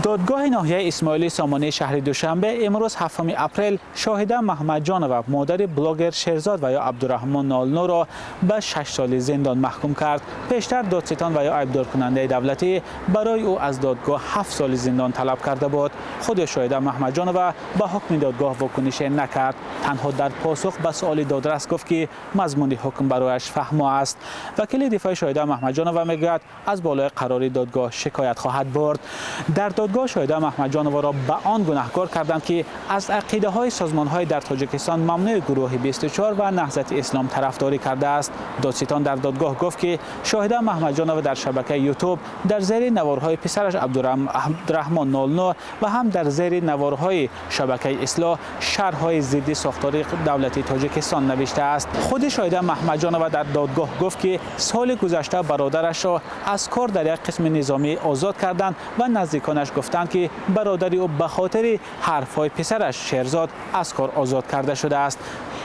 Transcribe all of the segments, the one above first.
Додгоҳи ноҳияи Исмоили Сомонии шаҳри Душанбе имрӯз, 7 апрел, Шоҳида Маҳмадҷонова, модари блогер Шерзод ва ё Абдураҳмон Нолнуро ба 6 соли зиндон маҳкум кард. Пештар додситон ва ё айбдоркунандаи давлатӣ барои ӯ аз додгоҳ 7 соли зиндон талаб карда буд. Худи Шоҳида Маҳмадҷонова ба ҳукми додгоҳ вокунише накард. Танҳо дар посух ба суоли додрас гуфт, ки мазмуни ҳукм барояш фаҳмо аст. Вакили дифои Шоҳида Маҳмадҷонова мегӯяд, аз болои қарори додгоҳ шикоят хоҳад бурд. Дар додгоҳ Шоҳида Маҳмадҷоноваро ба он гунаҳкор карданд, ки аз ақидаҳои созмонҳои дар Тоҷикистон мамнӯи гурӯҳи 24 ва Наҳзати Ислом тарафдорӣ кардааст. Додситон дар додгоҳ гуфт, ки Шоҳида Маҳмадҷонова дар шабакаи Ютуб дар зери наворҳои писараш Абдураҳмон Нолно ва ҳам дар зери наворҳои шабакаи Ислоҳ шарҳҳои зидди сохтори давлати Тоҷикистон навиштааст. Худи Шоҳида Маҳмадҷонова дар додгоҳ гуфт, ки соли гузашта бародарашро аз кор дар як қисми низомӣ озод карданд ва наздиконаш гуфтанд, ки бародари ӯ ба хотири ҳарфҳои писараш Шерзод аз кор озод карда шудааст.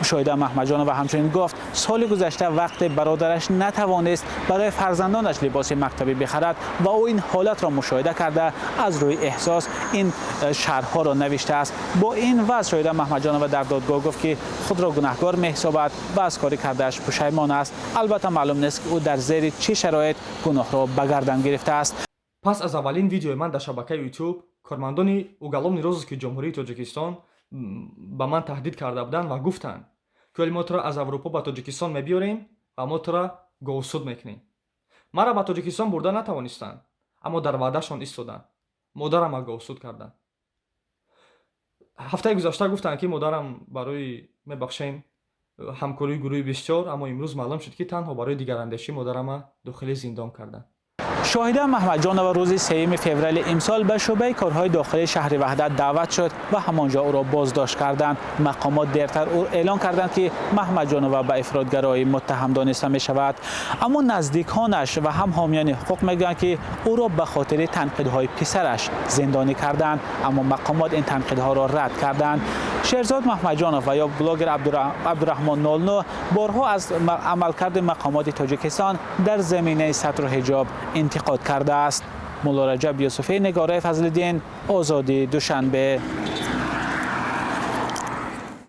Шоҳида Маҳмадҷонова ҳамчунин гуфт, соли гузашта вақте бародараш натавонист барои фарзандонаш либоси мактабӣ бихарад ва ӯ ин ҳолатро мушоҳида карда, аз рӯи эҳсос ин шарҳҳоро навиштааст. Бо ин вазъ Шоҳида Маҳмадҷонова дар додгоҳ гуфт, ки худро гунаҳкор меҳисобад ва аз кори кардааш пушаймон аст. Албатта, маълум нест, ки ӯ дар зери чӣ шароит гуноҳро ба гардан гирифтааст. Пас аз аввалин видеои ман дар шабакаи Ютуб кормандони уголовный розыски Ҷумҳурии Тоҷикистон ба ман таҳдид карда буданд ва гуфтанд, ки ҳоли мо туро аз Аврупо ба Тоҷикистон мебиёрем ва мо туро говсуд мекунем. Маро ба Тоҷикистон бурда натавонистанд, аммо дар ваъдашон истоданд, модарама говсуд карданд. Ҳафтаи гузашта гуфтанд, ки модарам барои, мебахшем, ҳамкории гурӯҳи 24, аммо имрӯз маълум шуд, ки танҳо барои дигарандешӣ модарама дохили зиндон карданд. Шоҳида Маҳмадҷонова рӯзи 3 феврали имсол ба шӯъбаи корҳои дохилии шаҳри Ваҳдат даъват шуд ва ҳамонҷо ӯро боздошт карданд. Мақомот дертар ӯ эълон карданд, ки Маҳмадҷонова ба ифротгароӣ муттаҳам дониста мешавад, аммо наздиконаш ва ҳам ҳомиёни ҳуқуқ мегӯянд, ки ӯро ба хотири танқидҳои писараш зиндонӣ карданд, аммо мақомот ин танқидҳоро рад карданд. Шерзод Маҳмадҷонов ва ё блогер Абдураҳмон Нолно борҳо аз амалкарди мақомоти Тоҷикистон дар заминаи сатру ҳиҷоб интиқод кардааст. Муллораҷаб Юсуфӣ, Нигораи Фазлиддин, Озодӣ, Душанбе.